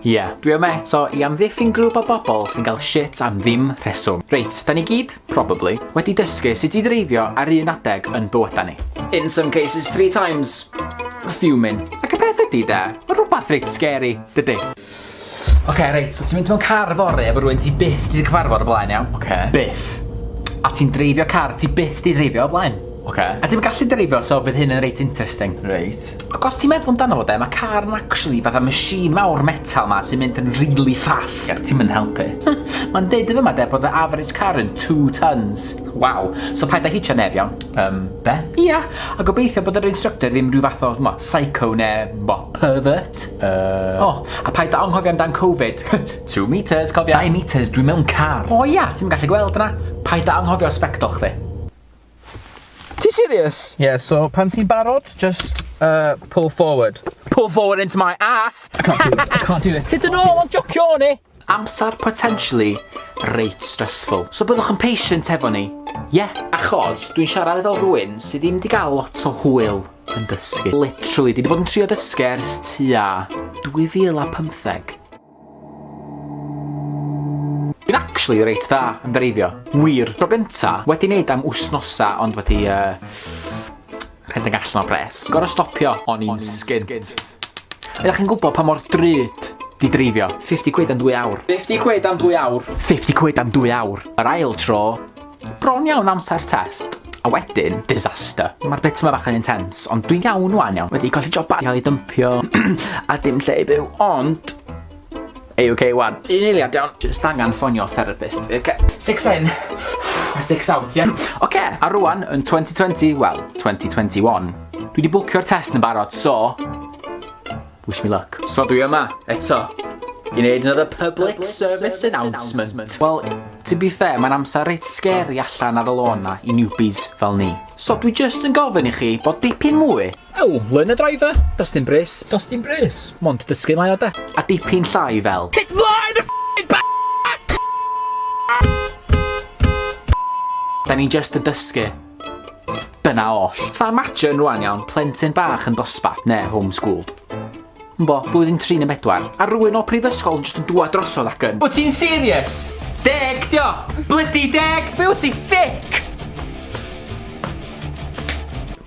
Ie, yeah, dwi yma eto i amddiffyn grŵp o bobl sy'n cael shit am ddim rheswm. Reit, da ni gyd, probably, wedi dysgu sut i dreifio ar un adeg yn bywydau ni. In some cases, three times. Fuming. Ac y peth ydy de, mae rhywbeth reit scary, dydy? Oce, okay, reit, so ti'n mynd mewn car fory efo rhywun ti byth 'di cyfarfod o blaen, iawn? Oce. Okay. Byth. A ti'n dreifio car ti byth 'di dreifio o blaen. Oce. Okay. A ti'n gallu dreifio, so fydd hyn yn reit interesting. Reit. Ac os ti'n meddwl amdano fo de, mae car yn actually fatha machine mawr metal ma sy'n mynd yn really fast. Ia, ti'n mynd helpu. Mae'n deud yn fyma de bod y average car yn 2 tons. Waw. So paid â hitio neb, iawn. Be? Ia. A gobeithio bod yr instructor ddim rhyw fath o, mo, psycho neu, mo, pervert. O, a paid â anghofio amdan Covid. 2 meters, cofia. 2 meters, dwi mewn car. O ia, ti'n gallu gweld yna. Paid â anghofio sbectol chdi. Ti serious? Yeah, so pan ti'n barod, just pull forward. Pull forward into my ass! I can't do this, I can't do this. Tyd yn ôl, ond jocio o'n i! Amser potentially reit stressful. So byddwch yn patient efo ni. Yeah. Achos dwi'n siarad efo rhywun sydd ddim wedi gael lot o hwyl yn dysgu. Literally, dwi wedi bod yn trio dysgu ers tua 2015. Dwi'n actually reit dda yn dreifio. Wir. Tro gynta, wedi neud am wsnosa, ond wedi rhedeg allan o bres. Gorau stopio, o'n i'n skint. Ydych chi'n gwybod pa mor drud di dreifio? 50 quid am 2 awr. 50 quid am 2 awr. 50 quid am 2 awr. Yr ail tro, bron iawn amser test. A wedyn, disaster. Mae'r bit yma bach yn intense, ond dwi'n iawn wan iawn. Wedi colli job, cael ei dympio, a dim lle i byw, ond A-OK wan. Un eiliad iawn. Just angen ffonio therapist. Okay. Six in, a six out, yeah? Oce, a rwan, yn 2020, well, 2021, dwi wedi bwcio'r test yn barod, so wish me luck. So dwi yma, eto, i wneud another public service announcement. Well, to be fair, mae'n amser reit scary allan ar y lôn na i newbies fel ni. So dwi just yn gofyn i chi bod dipyn mwy. Oh, learner driver, does dim brys. Does dim brys. Mond dysgu mae o de. A dipyn llai fel. Hit mlaen y f***ing Da ni just yn dysgu. Dyna oll. Fa imagine rwan iawn, plentyn bach yn dosbarth, neu homeschooled. Bo, blwyddyn 3 neu 4. A rhywun o prifysgol yn just yn dŵad drosodd ac yn: "Wyt ti'n serious? 10 dio! Blydi 10! Be wyt ti, thick?"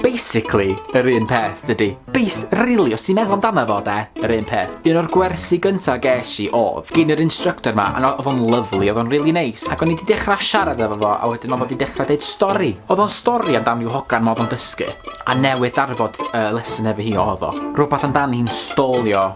Basically, yr un peth, dydy. Base, really, os ti'n meddwl amdano fo, de, yr un peth. Un o'r gwersi gynta ges i oedd gyn yr instructor ma, a oedd o'n lovely, oedd o'n really nice. Ac o'n i wedi dechrau siarad efo fo, a wedyn oedd o wedi dechrau deud stori. Oedd o'n stori amdan ryw hogan ma oedd o'n dysgu, a newydd darfod lesson efo hi oedd o. Rhywbeth amdan hi'n stallio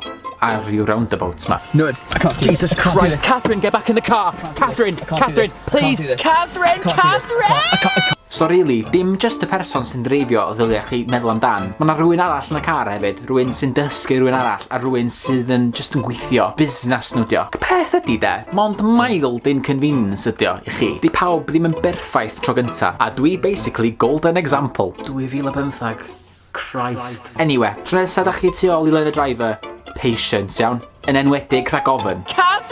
ar ryw roundabout ma. No, it's, I can't do Jesus this. I can't do Christ, this. Catherine, get back in the car! Catherine, I can't do Catherine, this. I can't please! do this. Catherine, I can't do this. Catherine! I can't. So really, dim just y person sy'n dreifio ddylia chi meddwl amdan. Mae yna rhywun arall yn y car hefyd, rhywun sy'n dysgu rhywun arall, a rhywun sydd yn just yn gweithio. Busnes nhw dio. Y peth ydy de, mond mild inconvenience ydi o i chi. Di pawb ddim yn berffaith tro gynta, a dwi basically golden example. 2015. Christ. Anyway, tro nesa da chi tu ôl i learner driver, patience, iawn? Yn enwedig rhag ofyn. Catherine!